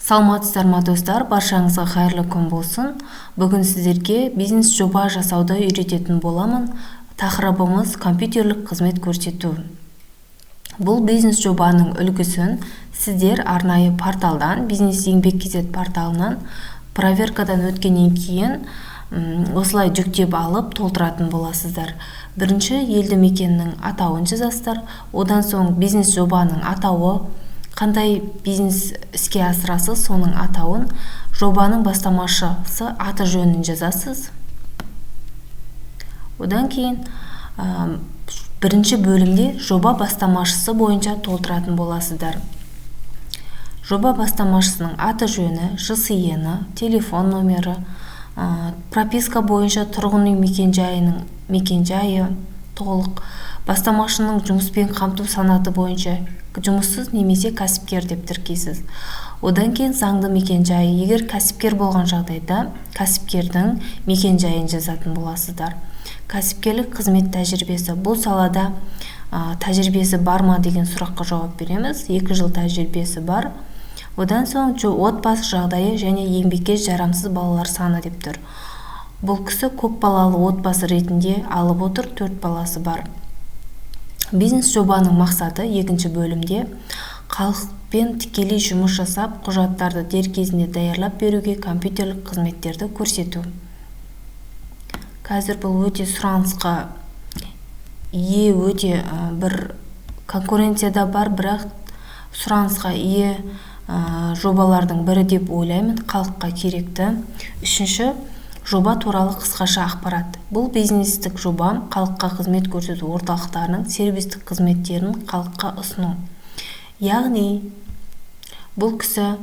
Саламатсыздар ма, достар? Баршаңызға қайырлы күн болсын. Бүгін сіздерге бизнес жоба жасауды үйрететін боламын. Тақырыбымыз компьютерлік қызмет көрсету. Бұл бизнес жобаның үлгісін сіздер арнайы порталдан, бизнес еңбек kz порталынан проверкадан өткеннен кейін осылай жүктеп алып толтыратын боласыздар. Бірінші елді мекеннің атауын жазасыздар, одан соң бизнес жобаның атауы, қандай бизнес іске асырасыз, соның атауын, жобаның бастамашысы аты жөнін жазасыз. Одан кейін бірінші бөлімде жоба бастамашысы бойынша толтыратын боласыздар. Жоба бастамашысының аты жөні, ЖСН, телефон номері, прописка бойынша тұрғын үй мекенжайының мекенжайы толық, бастамашының жұмыспен қамту санаты бойынша жұмыссыз немесе кәсіпкер деп тіркейсіз. Одан кейін заңды мекенжайы, егер кәсіпкер болған жағдайда кәсіпкердің мекенжайын жазатын боласыздар. Кәсіпкерлік қызмет тәжірибесі, бұл салада тәжірибесі бар ма деген сұраққа жауап береміз. 2 жыл тәжірибесі бар. Одан соң отбасы жағдайы және еңбекке жарамсыз балалар саны деп тұр. Бұл кісі көп балалы отбасы ретінде алып отыр, 4 баласы бар. Бизнес жобаның мақсаты екінші бөлімде халықпен тікелей жұмыс жасап, құжаттарды дер кезінде даярлап беруге компьютерлік қызметтерді көрсету. Қазір бұл өте сұранысқа ие, өте бір конкуренцияда бар, бірақ сұранысқа ие жобалардың бірі деп ойлаймын, халыққа керекті. Үшінші, жоба туралы қысқаша ақпарат. Бұл бизнестік жоба халыққа қызмет көрсету орталықтарының сервистік қызметтерін халыққа ұсыну. Яғни бұл кісі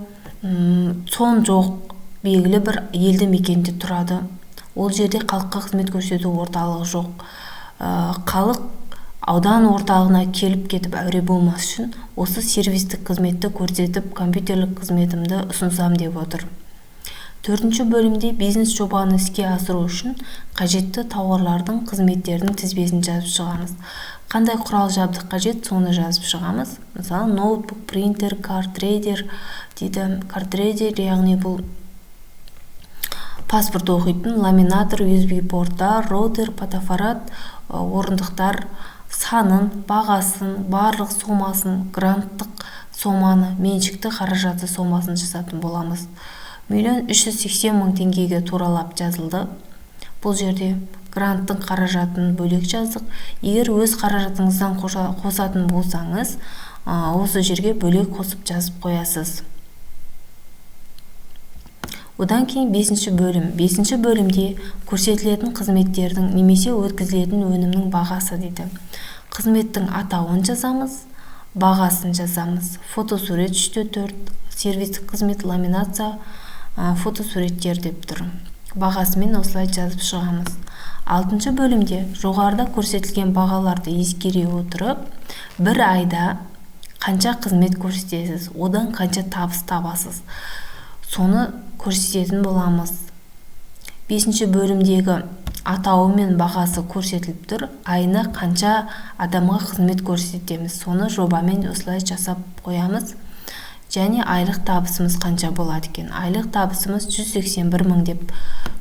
ЦОН жоқ белгілі бір елді мекенде тұрады. Ол жерде халыққа қызмет көрсету орталығы жоқ. Халық аудан орталығына келіп кетіп әуре болмас үшін осы сервистік қызметті көрсетіп, компьютерлік қызметімді ұсынсам деп отыр. Төртінші бөлімде бизнес жобаны іске асыру үшін қажетті тауарлардың, қызметтердің тізбесін жазып шығамыз. Қандай құрал жабдық қажет, соны жазып шығамыз. Мысалы, ноутбук, принтер, картридер дейді. Картридер, яғни бұл паспорт оқитын, ламинатор, USB порттар, роутер, фотоаппарат, орындықтар санын, бағасын, барлық сомасын, гранттық соманы, меншікті қаражаты сомасын жазатын боламыз. 1 380 000 теңгеге туралап жазылды. Бұл жерде гранттың қаражатын бөлек жаздық. Егер өз қаражатыңыздан қосатын болсаңыз, осы жерге бөлек қосып жазып қоясыз. Одан кейін бесінші бөлім. Бесінші бөлімде көрсетілетін қызметтердің немесе өткізілетін өнімнің бағасы дейді. Қызметтің атауын жазамыз, бағасын жазамыз. Фотосурет 3-4, сервистік қызмет, ламинация, фотосуреттер деп тұр. Бағасымен осылай жазып шығамыз. Алтыншы бөлімде жоғарыда көрсетілген бағаларды ескере отырып, бір айда қанша қызмет көрсетесіз, одан қанша табыс табасыз, соны көрсететін боламыз. Бесінші бөлімдегі атауы мен бағасы көрсетіліп тұр. Айына қанша адамға қызмет көрсетеміз, соны жобамен осылай жасап қоямыз. Және айлық табысымыз қанша болады екен? Айлық табысымыз 181 мың деп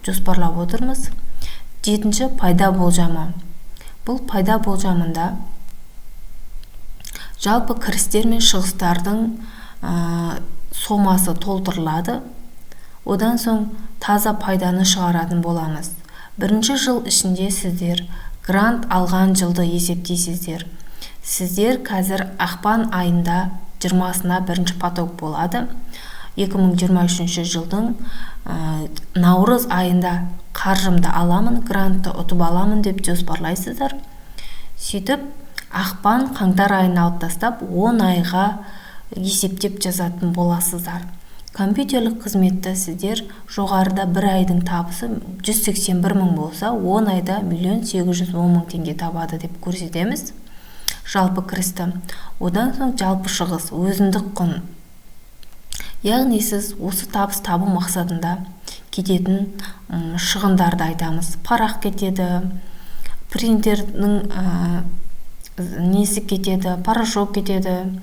жоспарлап отырмыз. Жетінші, пайда болжамы. Бұл пайда болжамында жалпы кірістер мен шығыстардың сомасы толтырылады. Одан соң таза пайданы шығаратын боламыз. Бірінші жыл ішінде сіздер грант алған жылды есептейсіздер. Сіздер қазір ақпан айында 20-сына бірінші поток болады. 2023 жылдың наурыз айында қаржымды аламын, грантты ұтып аламын деп жоспарлайсыздар. Сөйтіп ақпан, қаңтар айын алып тастап, 10 айға есептеп жазатын боласыздар. Компьютерлік қызметті сіздер жоғарыда бір айдың табысы 181 мың болса, 10 айда 1 810 000 теңге табады деп көрсетеміз. Жалпы кірісті. Одан соң жалпы шығыс, өзіндік құн. Яғни сіз осы табыс табу мақсатында кететін шығындарды айтамыз. Парақ кетеді, принтердің несі кетеді, порошок кетеді,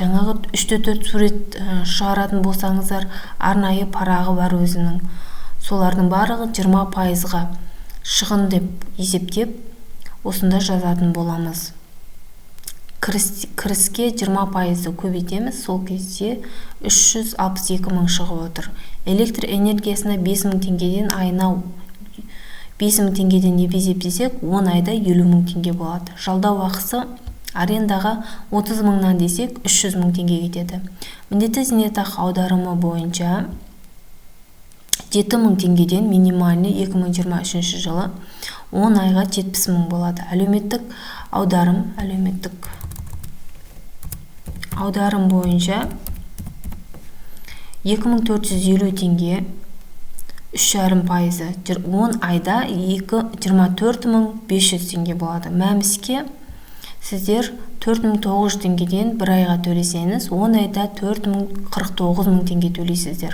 Жаңағы 3-4 сурет шығаратын болсаңыздар, арнайы парағы бар өзінің. Солардың барлығы 20%-ға шығын деп есептеп, осында жазатын боламыз. Кіріске 20%-ды көбейтеміз, сол кезде 362 мың шығып отыр. Электр энергиясына 5 мың теңгеден айына 5 мың теңгеден есептесек, 10 айда 50 мың теңге болады. Жалдау ақысы арендаға 30 мыңнан десек, 300 мың теңге кетеді. Міндетті зейнетақы аударымы бойынша 7 мың теңгеден минимальный 2023 жылы 10 айға 70 мың болады. Әлеуметтік аударым бойынша 2450 теңге 3,5%, 10 айда 24500 теңге болады. Мәміске сіздер 4900 теңгеден бір айға төлесеңіз, 10 айда 4049 мың теңге төлейсіздер.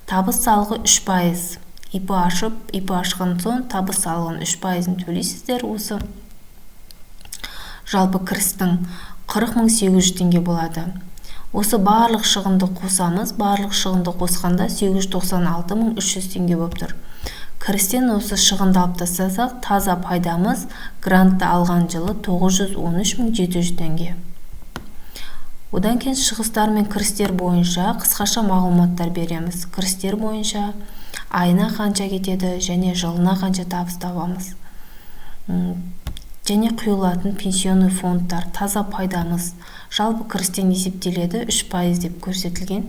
Табыс салығы 3%. ИП ашып, ИП ашқан соң табыс салығын 3%-ын төлейсіздер. Осы жалпы кірістің 40800 теңге болады. Осы барлық шығынды қосамыз. Барлық шығынды қосқанда 896300 теңге болып тұр. Кірістен осы шығынды алып тастасақ, таза пайдамыз грантты алған жылы 913700 теңге. Одан кейін шығыстар мен кірістер бойынша қысқаша мағлұматтар береміз. Кірістер бойынша айына қанша кетеді және жылына қанша табыс табамыз. Және құйылатын пенсионный фондтар, таза пайдамыз жалпы кірістен есептеледі 3% деп көрсетілген.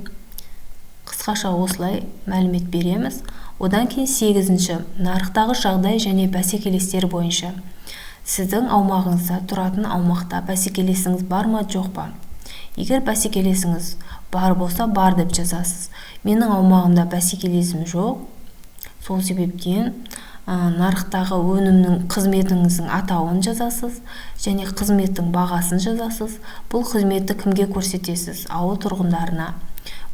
Қысқаша осылай мәлімет береміз. Одан кейін 8-ші нарықтағы жағдай және бәсекелестер бойынша. Сіздің аумағыңызда тұратын аумақта бәсекелесіңіз бар ма, жоқ па? Егер бәсекелесіңіз бар болса, бар деп жазасыз. Менің аумағымда бәсекелесім жоқ. Сол себептен нарықтағы өнімнің, қызметіңіздің атауын жазасыз және қызметтің бағасын жазасыз. Бұл қызметті кімге көрсетесіз? Ауыл тұрғындарына.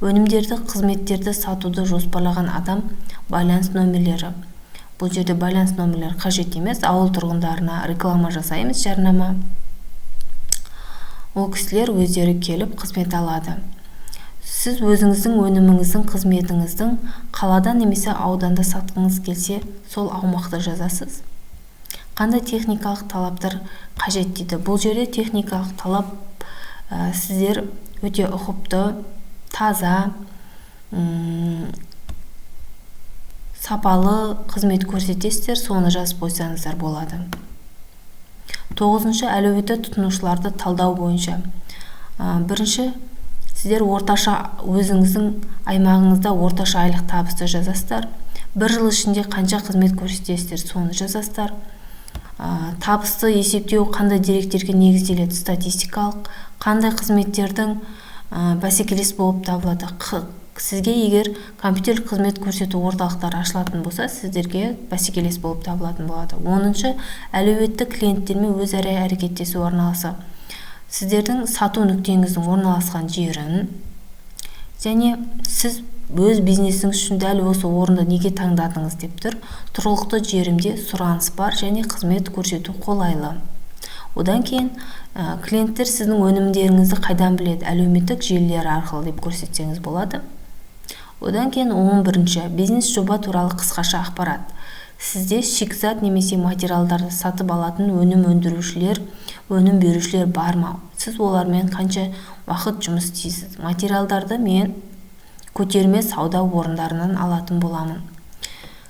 Өнімдерді, қызметтерді сатуды жоспарлаған адам байланыс нөмірлері. Бұл жерде байланыс нөмірлері қажет емес. Ауыл тұрғындарына реклама жасаймыз, жарнама. Ол кісілер өздері келіп қызмет алады. Сіз өзіңіздің өніміңіздің, қызметіңіздің қалада немесе ауданда сатқыңыз келсе, сол аумақты жазасыз. Қандай техникалық талаптар қажет дейді. Бұл жерде техникалық талап сіздер өте ұқыпты, таза, сапалы қызмет көрсетесіздер, соны жазып қойсаңыздар болады. 9-шы әлеуетті тұтынушыларды талдау бойынша. Бірінші, сіздер орташа өзіңіздің аймағыңызда орташа айлық табысты жазасыздар. Бір жыл ішінде қанша қызмет көрсетесіздер, соны жазасыздар. Табысты есептеу қандай деректерге негізделеді, статистикалық, қандай қызметтердің бәсекелес болып табылады. Сізге егер компьютерлік қызмет көрсету орталықтары ашылатын болса, сіздерге бәсекелес болып табылатын болады. 10-шы әлеуетті клиенттермен өзара әрекеттесу арнасы. Сіздердің сату нүктеңіздің орналасқан жерін және сіз өз бизнесіңіз үшін дәл осы орынды неге таңдадыңыз деп тұр. Тұрғылықты жерімде сұраныс бар және қызмет көрсету қолайлы. Одан кейін клиенттер сіздің өнімдеріңізді қайдан біледі, әлеуметтік желілер арқылы деп көрсетсеңіз болады. Одан кейін 11-ші бизнес жоба туралы қысқаша ақпарат. Сізде шикізат немесе материалдарды сатып алатын өнім өндірушілер, өнім берушілер бар ма? Сіз олармен қанша уақыт жұмыс істейсіз? Материалдарды мен көтерме сауда орындарынан алатын боламын.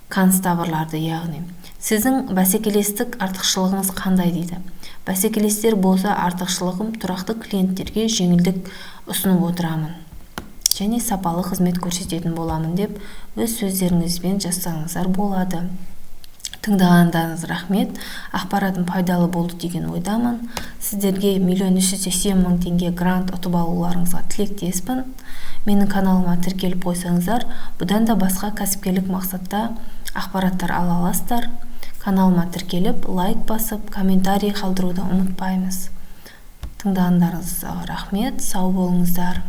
Канцтоварларды яғни. Сіздің бәсекелестік артықшылығыңыз қандай дейді? Бәсекелестер болса, артықшылығым тұрақты клиенттерге жеңілдік ұсынып отырамын және сапалы қызмет көрсететін боламын деп өз сөздеріңізбен жазсаңыздар болады. Тыңдағандарыңыз рахмет. Ақпаратым пайдалы болды деген ойдамын. Сіздерге 1 380 000 теңге грант ұтып алуларыңызға тілектеспін. Менің каналыма тіркеліп қойсаңыздар, бұдан да басқа кәсіпкерлік мақсатта ақпараттар ала аласыздар. Каналыма тіркеліп, лайк басып, комментарий қалдыруды ұмытпаймыз. Тыңдағандарыңызға рахмет. Сау болыңыздар.